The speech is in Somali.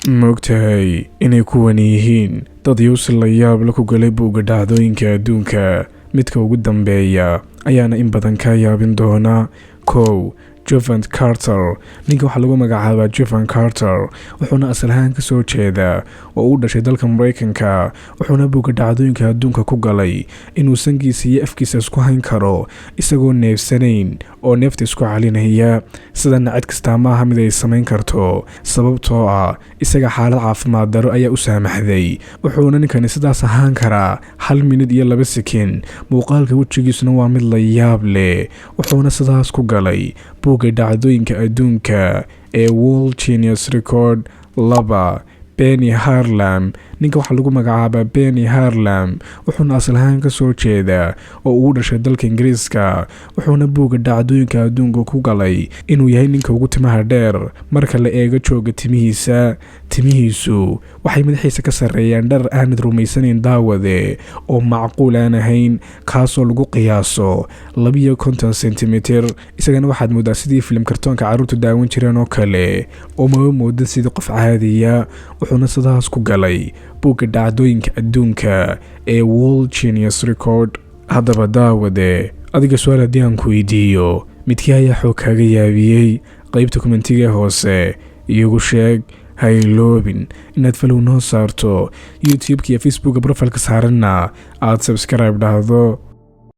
Maogtahay inay kuwani yihiin dad yuusi la yaab la ku galay buugga dhacdooyinka adduunka? Midka ugu dambeeya ayaana in badan ka yaabin doona. 1, Jevon Carter. Ninka waxaa lagu magacaabaa Jevon Carter, wuxuuna asal ahaan kasoo jeedaa oo u dhashay dalka Mareykanka, wuxuuna buugga dhacdooyinka adduunka ku galay inuu sankiisa iyo afkiisa isku hayn karo isagoo neefsanayn oo neefta isku calinaya. Sidana cid kastaa maaha mid ay samayn karto, sababtoo ah isaga xaalad caafimaad daro ayaa u saamaxday. Wuxuuna ninkani sidaas ahaan karaa 1 minid iyo 2 sekin. Muuqaalka wejigiisuna waa mid la yaab leh, wuxuuna sidaas ku galay buugga dhacdooyinka adduunka ee World Guinness Record. 2, Benny Harlem. Ninka waxaa lagu magacaabaa Benny Harlem, wuxuuna asal ahaan kasoo jeedaa oo uu dhashay dalka Ingiriiska, wuxuuna buugga dhacdooyinka adduunka ku galay inuu yahay ninka ugu timaha dheer marka la eego jooga timihiisa. Timihiisu waxay madaxiisa ka sarreeyaan dharar aanad rumaysanayn, daawade, oo macquul aan ahayn, kaasoo lagu qiyaaso 52 sentimitir. Isagana waxaad moodaa sidii filim kartoonka carruurtu daawan jireen oo kale, oo maba mooda sidii qof caadiya. Wuxuuna sidaas ku galay buugga dhacdooyinka adduunka ee World Guinness Record. Haddaba daawade, adiga su-aal haddii aan ku weydiiyo, midkii ayaa xoog kaaga yaabiyey? Qaybta comment-iga hoose iyagu sheeg. Ha iloobin inaad follow noo saarto YouTube-ka iyo Facebooka profile-ka saaranna aad subscribe dhahdo.